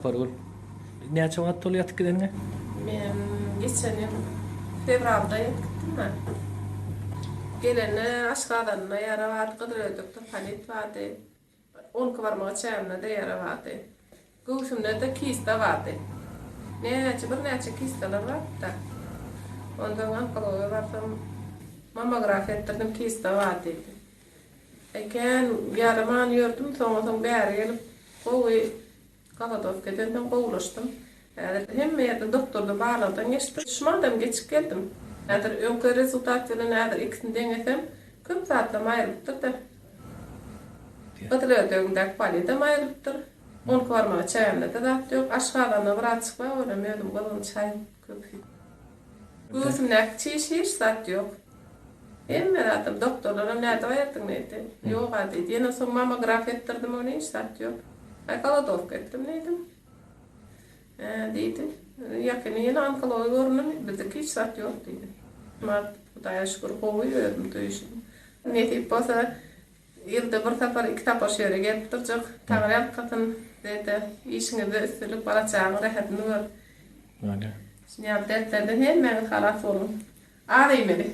Sapargül, näçe wagt boldy ýatyp gideniňe? Men geçen ýyl fewralda ýatyp gitdim men. Gelende aşgazanynda ýara bardy, gyzylödekde polip bardy. On iki barmak içegimde-de ýara bardy. Göwsümde-de kista bardy. Näçe, birnäçe kistalar bardy-da. Onsoň onkologa barsam, mammografiýa etdirdim, kista bar diýdi. Kän ýaraman ýördüm, soňa soň bäri gelip gowy Golodowka edensoň gowulaşdym. Häzir hemme ýerde doktorda barlagdan geçdim. Şumadam geçip geldim. Häzir öňki rezultat bilen häzir ikisini deňesem, köp zatlam aýrylypdyr-da. Gyzylödegimdäki polidam aýrylypdyr. Onki barmagy çägimde-de zat ýok. Aşgazanda birazjyk bar, olam özüm gyzgyn çaý köp. Göwsümdäki çiş hiç zat ýok. Hemme zadam, doktorlaram nädip aýyrdyň diýdi. Ýog-a diýdi. Ýene soň mamografiýa etdirdim, ony hiç zat ýok. Aý golodowka etdim diýdim. Hä diýdi. Ýakynda ýene onkologa göründim, bizdeki hiç zat ýok diýdi. Mat, Hudaýa şükür gowy özüm duýuşym. Nesip bolsa Ýylda bir sapar, iki sapar şu ýere gelip durjak. Taňryýalkasyn size-de. Işiňizde üstünlik, bala-çagaň rähetini gör. Şuny ýaly dertlerden hemmäňiz halas boluň. Az iýmeli.